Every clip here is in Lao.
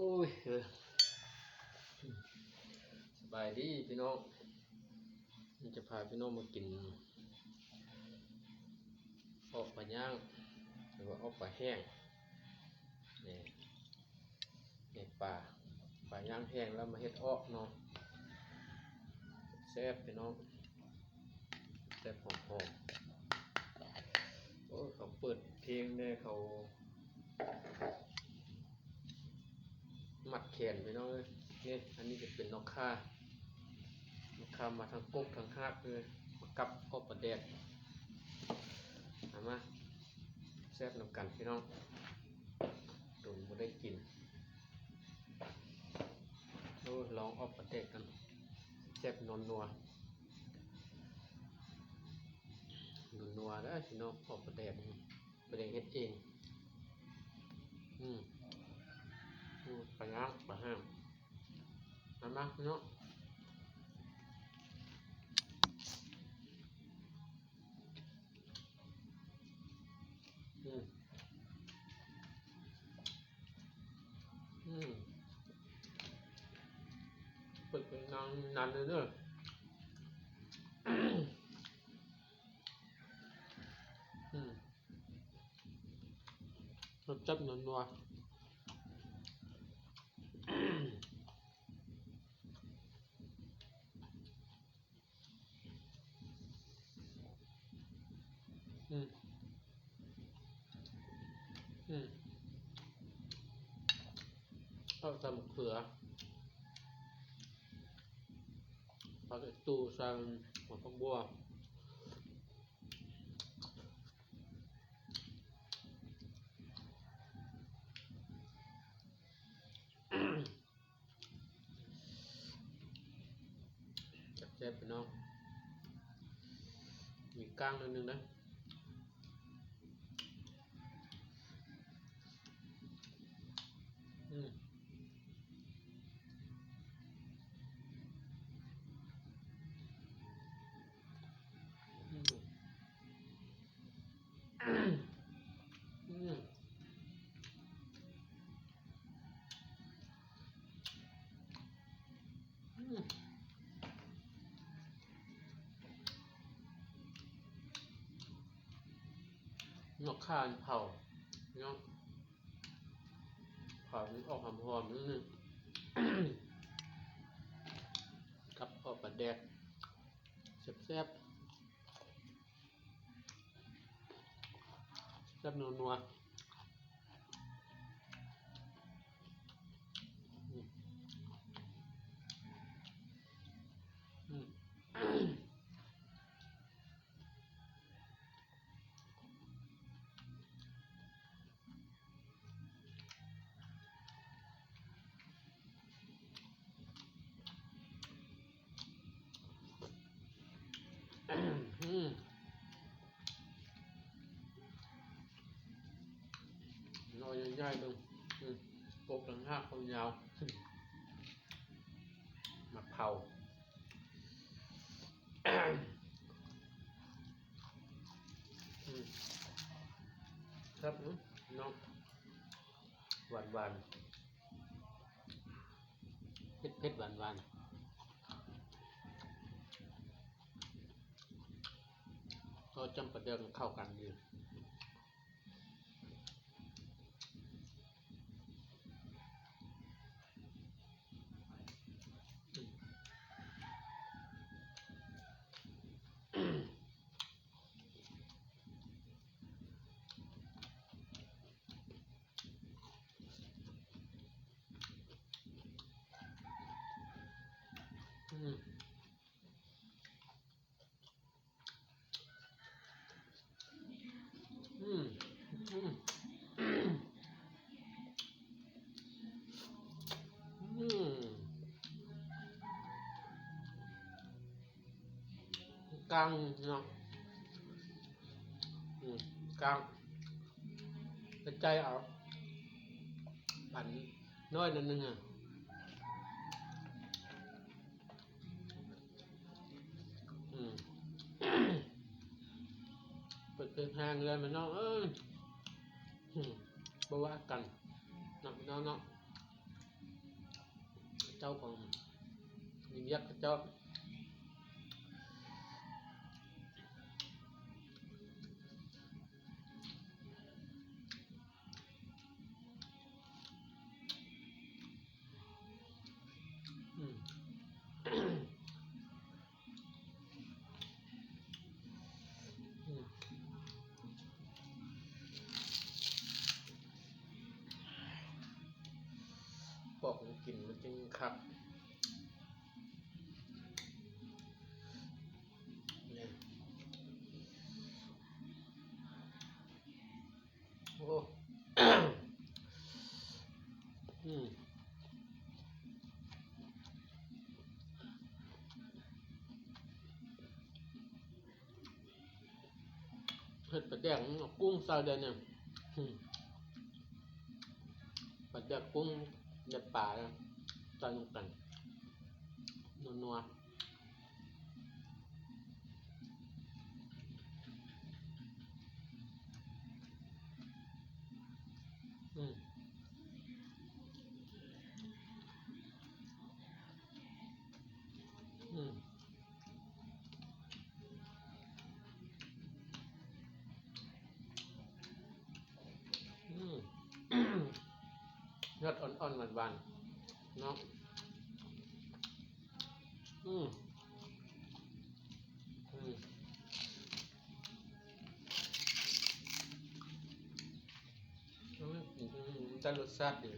ໂອ້ຍ ເອີ ສະບາຍດີພີ່ນ້ອງ, ຈະພາພີ່ນ້ອງມາກິນເອາະປາຍ່າງ ຫຼືວ່າເອາະປາແຫ້ງ. ນີ້ ນີ້ປາ ປາຍ່າງແຫ້ງແລ້ວມາເຮັດເອາະເນາະ, ແຊບພີ່ນ້ອງ. ແຊບຫອມໆ. ໂອ້ ເຂົາເປີດເພງແດ່ ເຂົາມັດແຂນພີ່ນ້ອງເອີຍ. ນີ້ ອັນນີ້ຈະເປັນໜໍ່ຂ່າ, ໜໍ່ຂ່າມາທັງກົກທັງຮາກເລີຍ, ມາກັບເອາະປາແດກ. ເອົາມາແຊບນຳກັນພີ່ນ້ອງ, ດົນບໍ່ໄດ້ກິນ. ໂອ້ ລອງເອາະປາແດກກັນ, ແຊບໆ ນົວໆ. ນົວໆ ເດີພີ່ນ້ອງ, ເອາະປາແດກ ປາແດກເຮັດເອງ. ອືມ ອືມ ປາຍ່າງ ປາແຫ້ງ. ມາໆ ພີ່ນ້ອງ. ອືມ ອືມ ເປີດເພງນານໆ ເລີຍເດີ. ອືມ ແຊບໆ ນົວໆ. ອືມ ອືມ ເອົາໃສ່ໝາກເຂືອ ຜັກອີ່ຕູ່ ໃສ່ຫົວຜັກບົ່ວ. ແຊບໆ ພີ່ນ້ອງ, ມີກ້າງໜ້ອຍໜຶ່ງເດີ. ອືມ ອືມ ອືມ ອືມ ໜໍ່ຂ່າເຜົາເນາະ, ເຜົາມັນອອກຫອມໆ ໜ້ອຍໜຶ່ງ ກັບເອາະປາແດກ ແຊບໆ. ແຊບນົວໆ ອືມ ອືມ ອືມ ໜໍ່ໃຫຍ່ໆ ເບິ່ງ ອືມ ກົກທັງຮາກທັງຍາວ ມາເຜົາ ອືມ ແຊບເນາະ ຫວານໆ ເຜັດໆ ຫວານໆ ກໍຈຳປາແດກມັນເຂົ້າກັນດີ. ອືມ ອືມ ອືມ ອືມ ກ້າງເນາະ ອືມ ກ້າງ ກະໄຈເອົາ ປັນນ້ອຍໜ້ອຍໜຶ່ງອະ. ອືມ ເປີດເພງແຮງເລີຍແມ່ນ້ອງເອີຍ ອືມ ບໍ່ວ່າກັນເນາະ ພີ່ນ້ອງເນາະ. ເຈົ້າຂອງມີວຽກເຂົາເຈົ້າ. ອືມ ອືມ ປອກມັນກິນມັນຈຶ່ງຄັກ ນີ້ ໂອ້ ອືມ ເຮັດປາແດກ ເອົາກຸ້ງໃສ່ໄດ້ນີ້ ອືມ ປາແດກກຸ້ງແລະປາໃສ່ນຳກັນ ນົວໆ. ອືມ ອືມ ອືມ ຍອດອ່ອນໆ ຫວານໆ ເນາະ ອືມ ອືມ ອືມ ອືມ ໄດ້ລົດຊາດດີ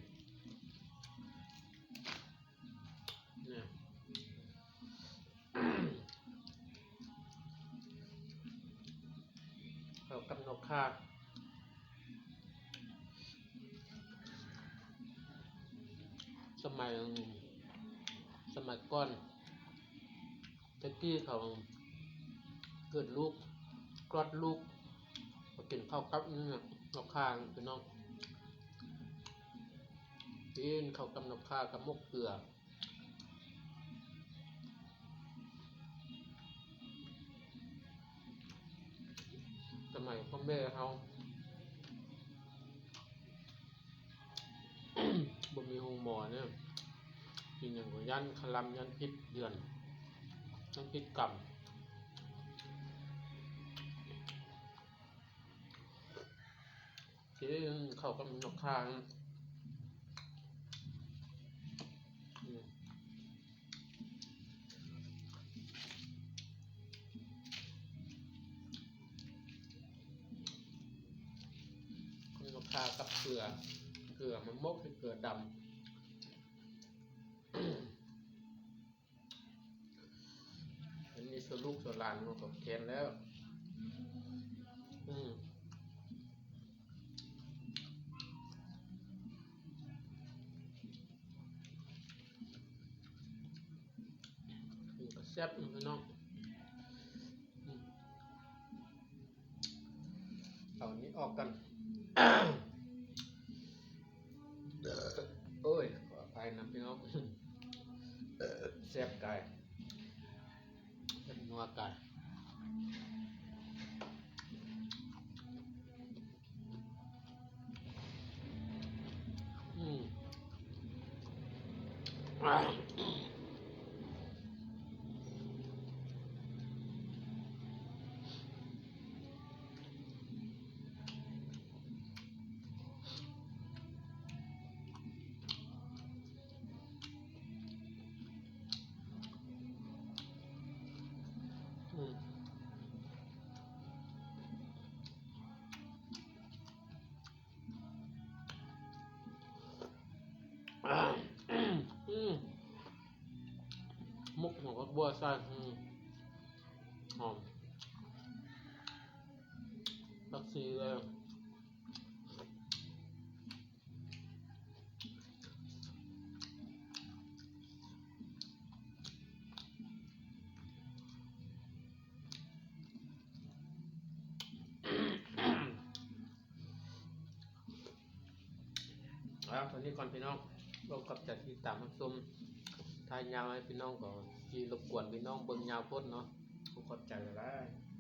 ນີ້ ເຂົ້າກັບນົກຂ່າ ສະໄໝ ສະໄໝກ່ອນ ແຕ່ກີ້ເຂົາເກີດລູກ ຄອດລູກ ກໍກິນເຂົ້າກັບນີ້ນະ ນົກຂ່າພີ່ນ້ອງ ກິນເຂົ້າກັບນົກຂ່າກັບໝົກເກືອ. ສະໄໝພໍ່ແມ່ເຮົາ ບໍ່ມີໂຮງໝໍເນາະ ກິນຫຍັງກໍຢ້ານຄະລຳ ຢ້ານຜິດເດືອນ ຢ້ານຜິດກຳ. ກິນເຂົ້າກັບນົກຂ່າ ອືມ ນົກຂ່າກັບເກືອ ເກືອມັນໝົກ ເກືອດຳ. ອັນນີ້ສ່ວນລູກສ່ວນຫຼານມັນກໍແຂນແລ້ວ ອືມ ມັນກໍແຊບຢູ່ພີ່ນ້ອງ ອືມ. ເອົາອັນນີ້ອອກກ່ອນ ໂອ້ຍ ຂໍອະໄພນຳພີ່ນ້ອງ ແຊບກາຍ ແຊບນົວກາຍ ອືມ. ອືມ ອືມ ໝົກຫົວໝາກບົວໃສ່ ອືມ ຫອມ ຜັກຊີເລີຍ. ເອົາເທົ່ານີ້ກ່ອນພີ່ນ້ອງ ຂໍຂອບໃຈທີ່ຕິດຕາມຮັບຊົມ ຖ້າຍາວໃຫ້ພີ່ນ້ອງກໍຊິລົບກວນພີ່ນ້ອງເບິ່ງຍາວໂພດເນາະ ຂໍຂອບໃຈຫຼາຍໆ.